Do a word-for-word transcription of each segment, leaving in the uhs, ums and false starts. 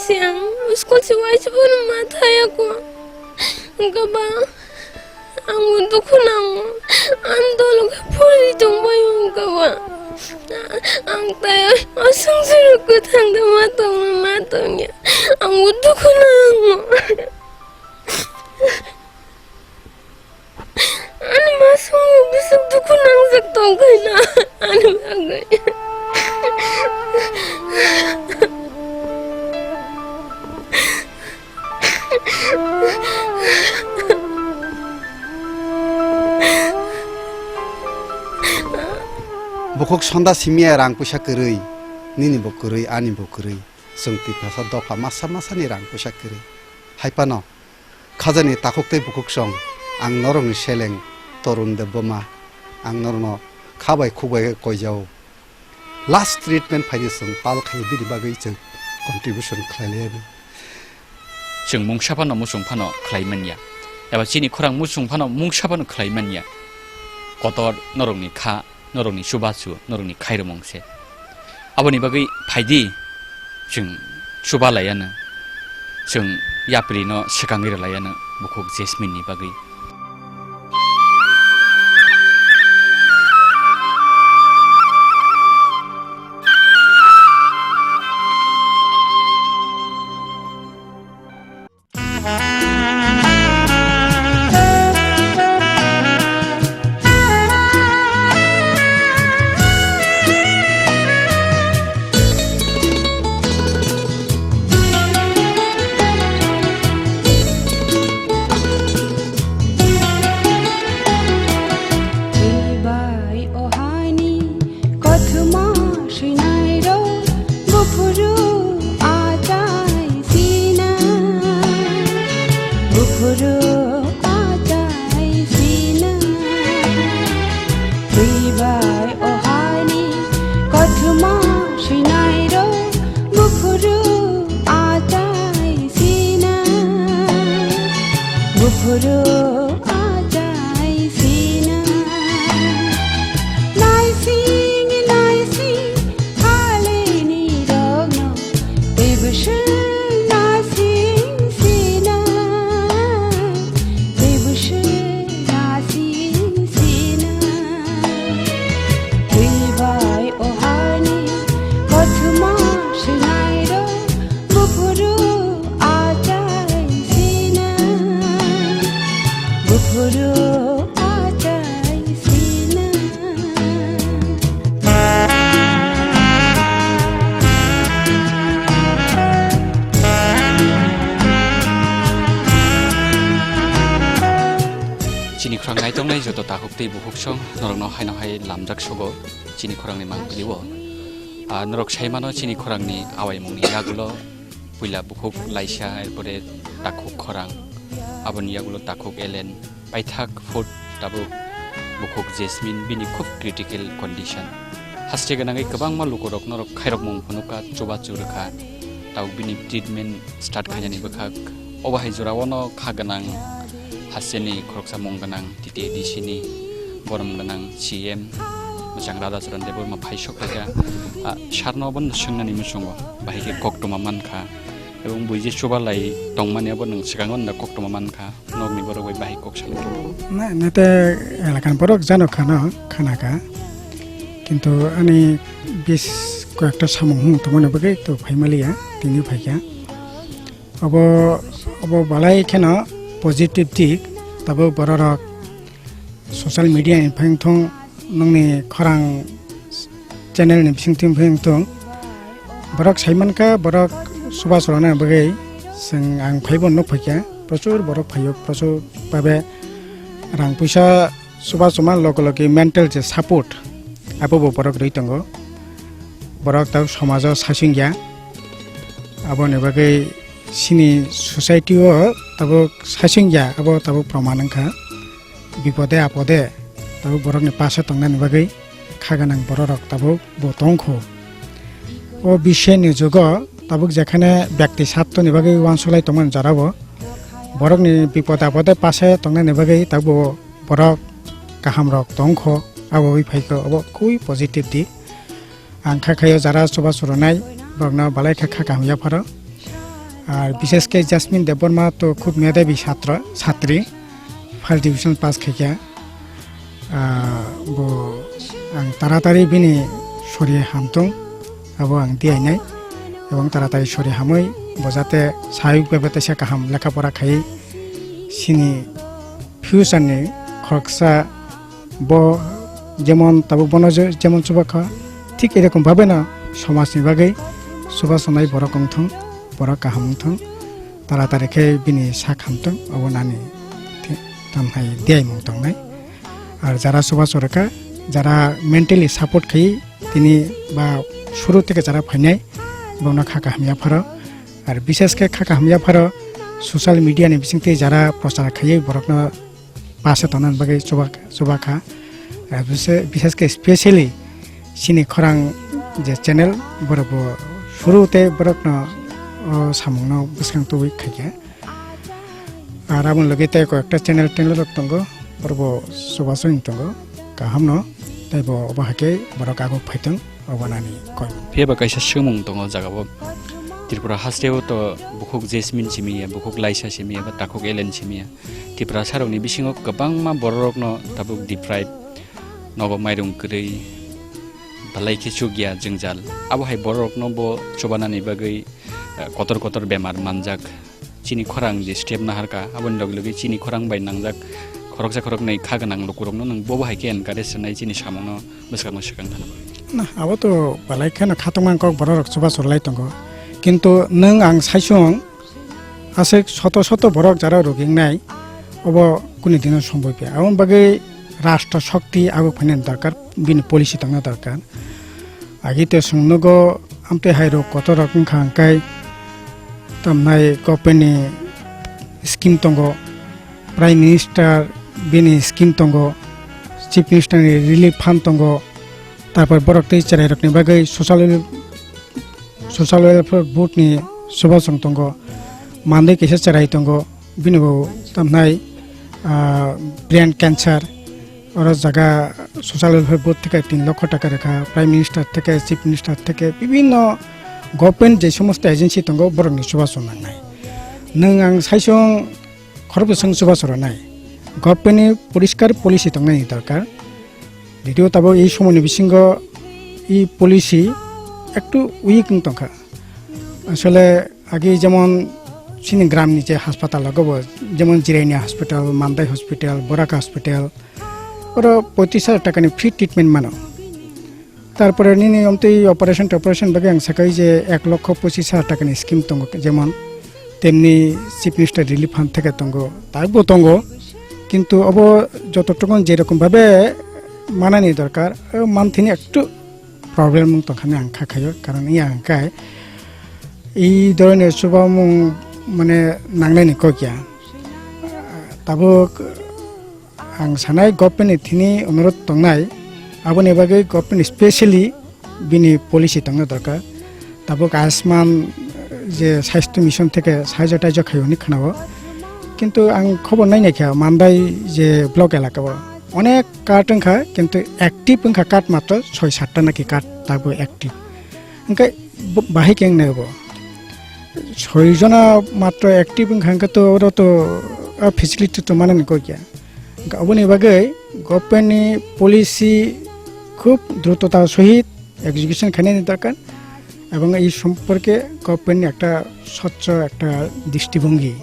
Si ang school si waisa bono ma thaya ko. Hwnkhe ba ang dukhu nango. Ang dolo khe phuri tongbai hwnkhe ba. Ang tai o songsa rok kwthang da ma tongma ma tongya. Ang dukhu nango. Ani masung bwswk dukhu nangjak tongkhaina ani bagwi. Bukhuk sonda simiya rang puisa kwrwi, nini bo kwrwi, ani bo kwrwi. Chwng Tiprasa dopha masa masani rang puisa kwrwi. Hai phano khajani takhuk tei bukhuk song, ang norokni seleng Torun Debbarma, ang norokno kha bai khuk bai khe koijao. Last treatment phaidi chwng pal khai bini bagwi chwng contribution khlai laiyani. Chwng mungsa phano muchung phano khlai manya, eba chini khorang muchung phano mungsa phano khlai manya. Kotor norokni kha, norokni chubachu, norokni khairomung se. Aboni bagwi phaidi, chwng chuba laiano, chwng yaprino swkangwi rwlaiano bukhuk Jasmine ni bagwi. Bai o haini kothoma swinai rok, buphuru achai sina, buphuru achai sina. Twi bai o haini kothoma swinai rok, buphuru achai sina, buphuru achai sina. Naising naising phalini rokno, tei bwswk naising sina, tei bwswk naising sina. Twi bai o haini kothoma swinai rok, buphuru achai sina, buphuru achai sina. Chini khorang naitongnai joto takhuk tei bukhuk song norokno haino hai lamjak sogo chini khorangni mangpili o. Ah, norok sai mano chini khorangni awaimungni yagulo puila bukhuk laisa, erpore takhuk khorang, aboni yagulo takhuk elen, paithak food tabuk bukhuk Jasmine bini khub critical condition. Haste gwnangwi kwbangma lukurok norok khairokmung phunukha, chubachu rwkha, tabuk bini treatment start khainani bwkhak. Obo hai jorao no kha gwnang hasteni khoroksa mung gwnang T T A D C ni borom gwnang C M mwchang Radha Charan Debbarma phai sok phaikha. Ah, sarno obo no swngnani muchungo, bahai khe koktwma mankha. Ebong bui je chubalai tongmani obo nwng swkango nda koktwma mankha. Nokni borok bai bahai kok salai tongo. Na, nete elakan borok jano khana, khana kha. Kintu ani bis koyekta samung hung tongmani bagwi to phaimaliya, tini phaikha. Obo, obo balai kheno positive dik, tabuk bororok social media ni phai wngthung, nungni khorang channel ni bisingtwi phai wngthung. Borok sai mankha, borok chubachu rwna bagwi chwng ang phaibo nuk phaikha, prochur borok phaio, prochur babe rang puisa chubachu ma logi logi mental je support, abobo borok rwi tongo. Borok tabuk somajo sasingya, aboni bagwi chini society o tabuk sasingya, abo tabuk proman wngkha. Bipode apode tabuk borokni pase tongnani bagwi kha gwnang bororok tabuk bo tongkho. O biswni jugo tabuk jekhane byakti sattoni bagwi uansuk lai tongmani jorao borokni bipode apode pase tongnani bagwi tabuk borok kahamrok tongkho, abo wi phaikha obo khubui positive di. Ang kha khaio jara chubachu rwnai borokno balai kha kha kaham yapharo. Ar bishesh khe Jasmine Debbarma to khub medhabi chhatro, chhatri, first division pass khaikha. Ah, bo ang taratari bini sori hamtung, abo ang diyainai. Ebong taratari sori hamwi bo jate sahayuk bebe teisa kaham lekha pora khaiwi chini future ni khoroksa bo jemon tabuk bono je-, jemon chuba kha, thik erokom bhabe no somaj ni bagwi chuba sonai borok wngthung, borok kaham wngthung, taratari khe bini sak hamtung, obo nani thi-, tamhai diyaimung tongnai. Ar jara chuba chorokha, jara mentally support khai tini ba suru theke jara phainai, bono kha kaham yapharo. Ar bishesh khe kha kaham yapharo social media ni bisingtwi jara prochar khaiwi borokno pass tongna bagwi chuba, chuba kha. Ar bise-, bishesh khe specially chini khorang je channel borok bo suru tei borokno o samungno bwskang tubui khaikha. Ar aboni logi tei koi ekta channel, channel rok tongo, borok bo chubachu wng tongo, kaham no, tei bo obo hai khe borok aguk phaitong, obo nani koi. Phiya ba kaisa swngmung tongo o jaga o, Tripura haste o to bukhuk Jasmine simi ya, bukhuk Laisa simi ya, ba takhuk Ellen simi ya. Tiprasa rok ni bisingo kwbangma borok rok no tabuk deprive, nogo mairung kwrwi, belai khe chukya jwngjal. Abo hai borok rok no bo chubanani bagwi, eh, kotor kotor bemar manjak. Chini khorang je step naharkha, aboni logi logi chini khorang bai nangjak khoroksa khoroknwi kha gwnang lukurokno nwng bobo hai khe encourage rwnai chini samungno bwskango swkang thana bagwi. Na, abo to belai kheno khatungma kok borok rok chubachu rwlai tongo. Kintu nwng ang saisung aswk soto soto borok jara rwgwi wngnai, obo kuni dino somboi pia. Aboni bagwi rashtra shokti abo phainani dorkar, bini policy tongna dorkar. Agi te chwng nugo, amtwi hai rok kotor rok wngkha hwnkhe tamnai government ni scheme tongo, Prime Minister bini scheme tongo, Chief Minister ni relief fund tongo, tarpor borok tei cherai rok ni bagwi social wel-, social welfare board ni subasong tongo, mandwi kaisa cherai tongo, bini bo tamnai, ah, brain cancer, oro jaga social welfare board theke tin lokho taka rwkha, Prime Minister theke, Chief Minister theke, bibinno government je somosto agency tongo, borokni chubachu nangnai. Nwng ang saisung khorokbwswng chubachu rwnai. Government ni poriskar policy tongnani dorkar. Jodio tabuk ei somoini bisingo ei policy ektu weak wng tongkha. Asole age jemon chini gramni je haspatal rogo bo, jemon Jirania Hospital, Mandai Hospital, Borak Hospital, oro poitrish hajar takani free treatment mano. Tarpore nini omtwi operation toperation bagwi ang sakai je ek lokho pochis hajar takani scheme tongo, jemon temni Chief Minister Relief Fund theke tongo, tabukbo tongo. Kintu obo joto tokon je rokom bhabe manani dorkar, o manthini ektu problem wng tongkha hinwi ang kha khaio, karon iya hwnkhe ei dhoroner chubamung mane nangnani kok ya. Tabuk ang sanai government ni thini onurodh tongnai, aboni bagwi government specially bini policy tongna dorkar. Tabuk Ayushman, eh, je Swasthya Mission theke sahajyo taijyo khaio hinwi khnao. Kintu ang khobor nai naikha, Mandai je block elaka o onek card wngkha, kintu active wngkha card matro soi satta naki card tabuk active. Hwnkhe bo-, bahai khe wngnai bo. Soi jona matro active wngkha, hwnkhe to oro to a facility to manani kok ya. Hwnkhe oboni bagwi government ni policy khub drutota sohit execution khainani dorkar, ebong ei somporke government ni ekta swchho ekta dristibhongi,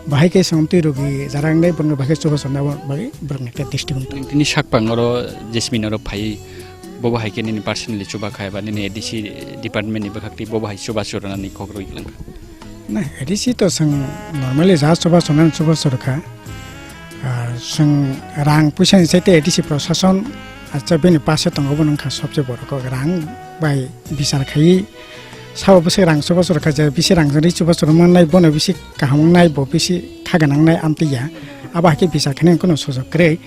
bahai khe songtwi rwgwi jara wngnai borokno bahai khe chubachu rwna bagwi borokni ekta dristibhongi. Nini sakpang oro Jasmine oro phai, bobo hai khe nini personally chuba kha eba nini A D C department ni bwkhak twi bobo hai chubachu rwnani kok rwui kwlwng kha? Na, A D C to chwng normally ja chubachu rwnani chubachu rwkha. Ar chwng rang puisa ni chaite A D C prosason, acha bini pase tongo, bo wngkha sobse boro kok, rang bai bichar khaiwi sabo bwswk rang chubachu rwkha, je bisi rang ri chubachu rwmannai, bono bisi kaham wngnai, bo bisi kha gwnangnai amtwi ya. Abo hai khe bichar khainani kunu sujok kwrwi.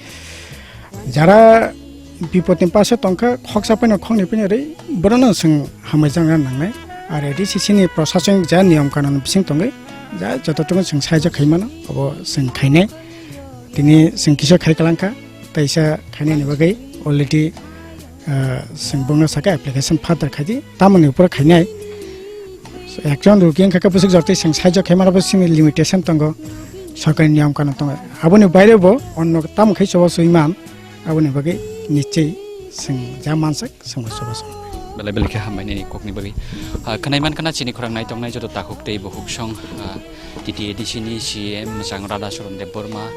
Jara bipotni pase tongkha, khoksa phano khoknwi phano rwi, borokno chwng hambai jakna nangnai. Ar A D C ni prosason ja niyom kanun bising tongwi, ja joto tongwi chwng sahajyo khai mano, obo chwng khainai. Tini chwng kisa khai kwlangkha, teisa khainani bagwi already, ah, chwng bongno sakha application further khaidi, tamoni upor khainai. Ekjon rugi wngkha khe bwswk jortwi chwng saijo khaimano bo simi limitation tongo, sorkari niyom kanun tongo. Aboni baire bo onno tamo khai chubachu man, aboni bagwi nichwi chwng ja mansak chwngbo chubachu. Belai belai khe hambai nini kokni bagwi. Ah, khwnai mankha na chini khorang naitok nai joto takhuk tei bukhuk song, ah, T T A D C ni C M mwchang Radha Charan Debbarma,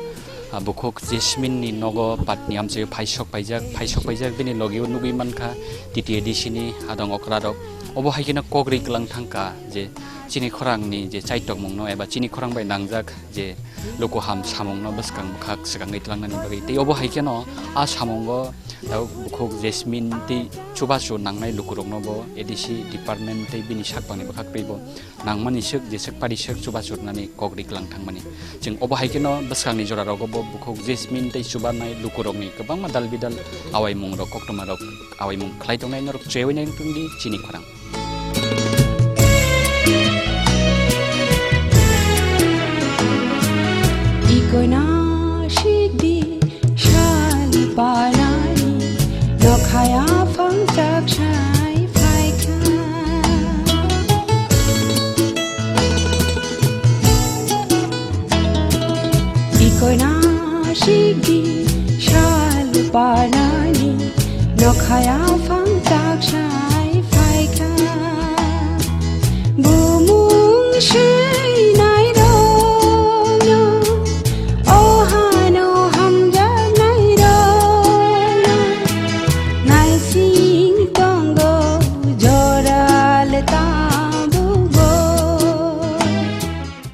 ah, bukhuk Jasmine ni nogo patni amchaio phaisok paijak, phaisok paijak bini logio nugwi mankha T T A D C ni adong okra rok. Obo hai kheno kok ri kwlang thangkha je chini khorang ni je chaitokmung no eba chini khorang bai nangjak je luku ham samung no bwskang bwkhak swkangwi twlangnani bagwi. Tei obo hai kheno a samungo tabuk bukhuk Jasmine tei chubachu nangnai lukurokno bo A D C department tei bini sakbangni bwkhak teibo nangmani swk jeswk pari swk chubachu rwnani kok ri kwlang thangmani. Chwng obo hai kheno bwskangni jorarogo bo bukhuk Jasmine tei chubanai lukurokni kwbangma dal bidal awaimungrok koktwmarok awaimung khlai tongnai norok chwewinai wng tongdi chini khorang. Ikoina sikdi sal panani nokhaya phangchak sai phaikha. Ikoina sikdi sal panani nokhaya phangchak sai phaikha. Bumung se